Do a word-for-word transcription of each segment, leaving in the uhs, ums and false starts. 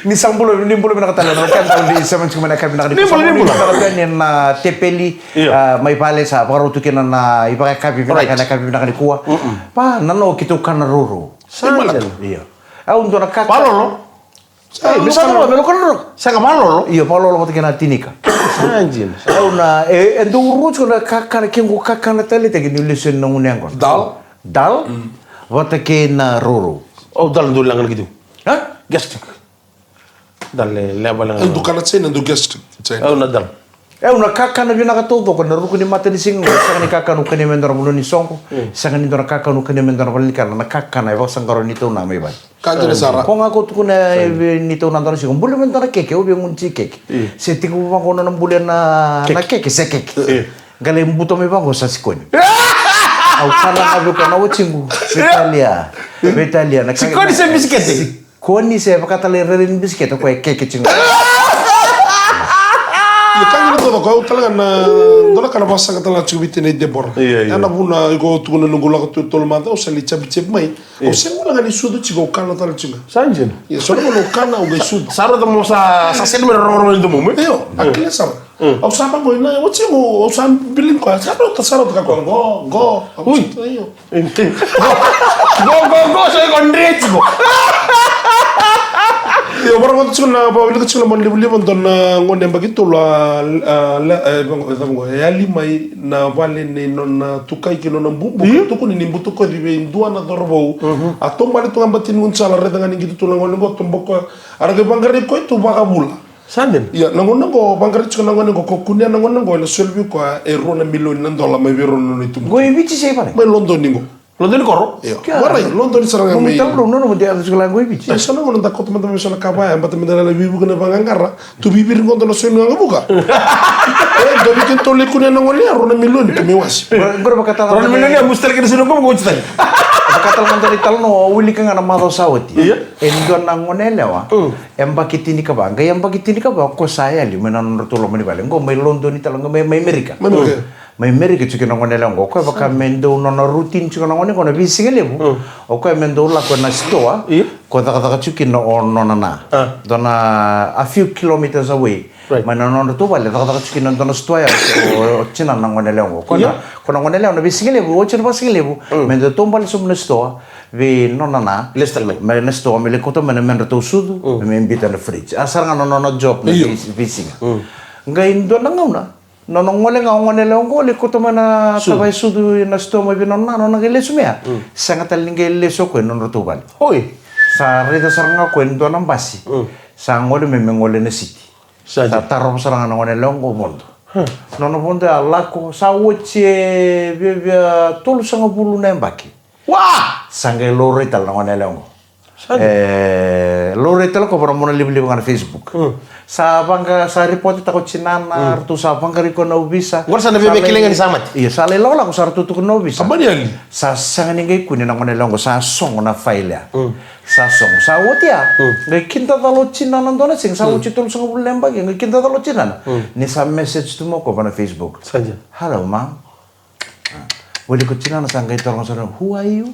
Ni sa bula, ni bula vinaka tale na wekada, ni sa mai tiko mai na yakavi vinaka ni kua. Ni bula, ni bula. Ni bula vinaka tale ni na tepeli, io, ah, mai vale sa vakarau tu kina na ivakayakavi vinaka, right, na yakavi vinaka ni kua. Mm-mm. Pa, na no keitou kana rourou. Sa dina. Io. Au dua na kaka. Valolo. Ei, me sa kana, me kana rourou. Sa ka valolo. Io, valolo vata kei na tinika. Sa dina. Au na, e, e dau rourou tiko na kakana, kequ kakana tale tiko ni lesu na gunu yaqona. Dal. Dal. Mm. Vata kei na rourou. Au dal dau laga na keitou. Ha? Gastric. Dal e levu na. Au dau kana China, dau gastric China. Au na dal. E, au na kakana vinaka taucoko na ruku ni matanisiga qo, sega ni kakana au kania me dua na vanua ni soqo, mm, sega ni dua na kakana au kania me dua na valenikana, na kakana e vakasaqara ni tauna mai vale. Ka dina sara. Ko ga ko tukuna e vei ni tauna dua na siga, buli me dua na keke, au via gunu ti keke. Mm. Se tiko vaqo na buli na, na keke, se keke. Mm. Qai lai buta mai vaqo sa sikoni. Au kana ga vei koya na watiqu, veitalia, veitalia. Na sikoni se bisikete? Koni se vaka tale rere ni bisikete, o koya e keke tiko. Ia, ka ni totoka, au tale ga na, dua na ka na vakasaqa tale ga tiko vei tinai Debora. Ia, ia. Ia na vuna iko tukuna noqu lako tu e tolu macawa, au sa lai chapichapi mai. Ia. Au sega wale ga ni sucu tiko, au kana tale tiko ga. Sa dina. Ia, so na gauna au kana, au qai sucu. Sa rauta mo sa, sa sega me rogorogo ni domomu, e? Io, a kila sara. Mm. Au sa vaqo ina, au tiko, au sa biligi koya, sa rauta, sa rauta ka koya, qo, qo. Ui. Io. Qo, qo, qo, so iko dre tiko. Io, vakarogota tiko na, vakarogota tiko na mona livaliva, dua na gone yabaki tolu, a, a, le, e, vaqo, e, vaqo, e yali mai na vale nei nona tukai kei nona bubu. Io. Tukuni ni butukoci vei dua na cauravou. Mhm. A taubale tu ga bati ni gaunisala, raica ga ni qito tu na gone qo, tobo koya. A ra qai vaqarai koya tu vakavula. Sa dina. Ia, na gauna qo, vaqarai tiko na gone qo, ko kunea na gone qo, ena soli vei koya e rua na milioni na dola mai vei rau na nona itubutubu. Qo i Viti se i vale? Mai Lodoni qo. Lodoni koro? Io. Kia. Warai, Lodoni sara ga mai. Nomu talarau, nomu dea tiko la qo i Viti. E, so na gauna da kauta mada mai so na ka vaya, baleta meda na veivuke na vaqaqara, tu viviri qo dua na so ni gaga vuka. E, dua vei kedatou lai kunea na gone ya, rua na milioni, tu mai wase. Qo, qo vakatala. Rua na milioni, a musu tale kina so na qo, qo tale. Vakatala ga dua na italanoa, au wilika ga na macawa sa oti. Ia. E dua na gone yalewa. Mm. Yabaki tinikava, qai yabaki tinikava ko sa yali mai na nodratou loma ni vale. Qo mai Lodoni tale, qo mai, mai Amerika. Mai Amerika. Mm. Mai Amerika tiko kina na gone yalewa qo. Ko vaka me dau nona routine tiko na gone qo na veisiga levu. Mm. O koya me dau lako ena sitoa. Io. Ko cakacaka tiko kina o nona na. Ah. Dua na a few kilometers away. Right. Mai na nodratou vale, cakacaka tiko kina dua na sitoa ya, o, o tinana na gone yalewa qo. Ko na, io, ko na gone yalewa na veisiga levu, oti na veisiga levu, mm, me dau taubale sobu na sitoa, vei nona na. Lesu tale mai. Mai na sitoa, me lai kauta mai na medratou sucu, mm, me biuta na fridge. A sara ga na nona job na, io, vei, veisiga. Mm. Qai dua na gauna, nona gole ga o gone yalewa qo, lai kauta mai na sucu, tavaya sucu na sitoa mai vei nona na, nona qai lesu mai ya. Mm. Sega tale ni qai lesu o koya i nodratou vale. Oi. Sa raica sara ga o koya e dua na basi. Mm. Sa gole mai me gole na siti. Sa dina. Sa tarova sara ga na gone yalewa qo vodo. Huh. Nona vodo ya lako, sa oti e viavia tolusagavulu na yabaki. Wa! Sa qai laurai tale na gone yalewa qo. Sa dina. E, laurai tale o koya vua na mona livaliva ga na Facebook. Hmm. Sa vaqa, sa ripotetaka o tinana, hmm, ratou sa vaqarai koya na ovisa. Qori sa na viavia kilai ga ni sa mate. Io, sa lai lakolako, sa ratou tukuna na ovisa. Sa sega ni qai kune na gone yalewa qo, sa sogo na faili ya. Hmm. Sa sogo. Sa oti ya. Mm. Qai kidacala o tinana dua na siga, sa, mm, oti tolusagavulu na yabaki, qai kidacala o tinana. Mm. Ni sa message tu mai o koya vua na Facebook. Sa dina. "Hello, mom." Wilika o tinana sa qai taroga sara, "Who are you?"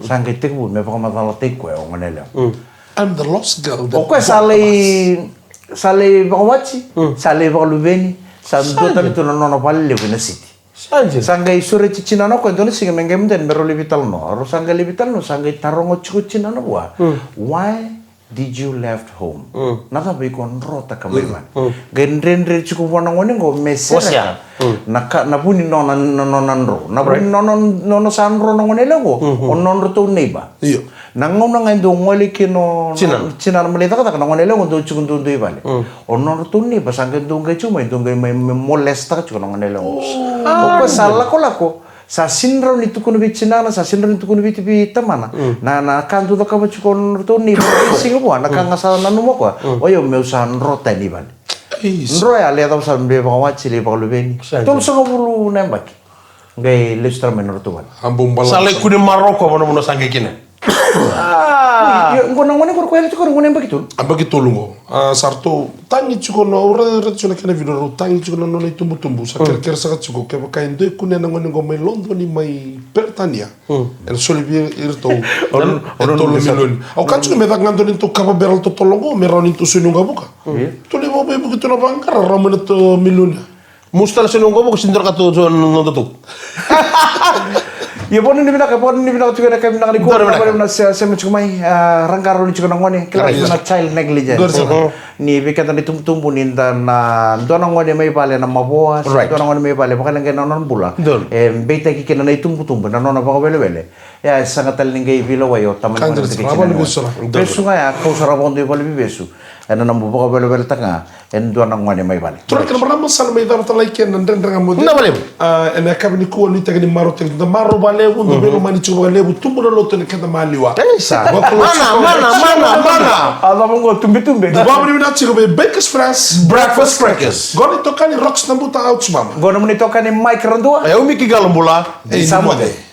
Sa qai tekivu me vakamacalataki koya o gone yalewa. Mm. "I'm the lost girl that walked past." O koya sa lai, sa lai vakawati, mm, sa lai vakaluveni, sa dua tale tu na nona vale levu ena city. Sa dina. Sa qai sureti tinana o koya e dua na siga me qai mada me rau lai veitalanoa. Rau sa qai lai veitalanoa, sa qai taroga tiko o tinana vua. Mm. "Why did you left home?" Mm. Na cava iko drotaka mai vale? Mm. Qai dredre tiko vua na gone qo me sereka. Wasea. Mm. Na ka, na vu ni nona, na nona dro. Na vu ni, right, nona, nona sa dro na gone yalewa qo. Mm-hmm. O nodratou neighbor. Io. Na gauna ga e dau gole kina o tinana, tinana me lai cakacaka, na gone yalewa qo dau tiko duadua i vale. Mm. O nodratou neighbor sa qai dau qai tiko mai, dau qai mai me molestaka tiko na gone yalewa qo. Oh. O koya sa lakolako, sa sega ni rawa ni tukuna vei tinana, sa sega ni rawa ni tukuna vei, vei tamana. Mm. Na, na ka dau cakava tiko o nodratou neighbor, veisiga vua, na ka, mm, ga sa nanuma o koya. Mm. O yau meu sa dro tani i vale. Eis. Dro ya, lai yacova sa lai vakawati, lai vakaluveni. Sa dina. Tolusagavulu na yabaki. Qai lesu tale mai nodratou vale. Sa lai kune marau o koya vua na vanua sa qai kina. Ah. Io, qo na gone qo ra koya tiko na gone yabaki tolu. Yabaki tolu qo. A, sa ratou tagi tiko na, au raica tiko na kena video, rau tagi tiko na nona itubutubu. Sa kerekere saka tiko, kevaka e dua e kunea na gone qo mai Lodoni, mai Peritania. Ena soli vei iratou e tolu na milioni. Au kaya tiko me caka ga dua ni tou kava barrel totolo qo, me rawa ni tou soli ni uqavuka. Tou lai vakaveivuke tu na vaqara, rawa mai na tou milioni. Musu tale soli ni uqavuka, soli ni dua na ka tou, tou na noda tou. Ia, vakanuinui vinaka, vakanuinui vinaka tiko ena yakavi vinaka nikua. Donu vinaka. Vakanuinui na se, sema tiko mai, a, ra qarauni tiko na gone, kila na child negligence. Donu vinaka. Ni vei keda na itubutubu, ni da na dua na gone mai vale na mavoa, se dua na gone mai vale vakaleqai na nona bula. Donu. E beitaki kina na itubutubu na nona vakawelewele. Ia, e sega tale ni qai veilewai o tamani gone. Vesu ga ya, kau sara vakadua i valeniveivesu. Ena nomu vakaweleweletaka ga e dua na gone mai vale. Turaga kei na marama, sa na mai cava tale ga i ke na Dredre Ga Mo Cegu. Na valevu. A, ena yakavi nikua, nuitaki ni marautaki, da marau vakalevu, da veilomani tiko vakalevu, tubu na lotu ena keda maliwa. Ei, sa. Mana, mana, mana, mana. A cava qo, tubetube? Vakanuinui vinaka tiko vei Bakers Fresh. Breakfast Breakers. Qo na itokani Rocks Nabuta, au Tsumama. Qo na nomuni itokani Mike Radua. E, au Miki Qalobula. Ei, sa moce.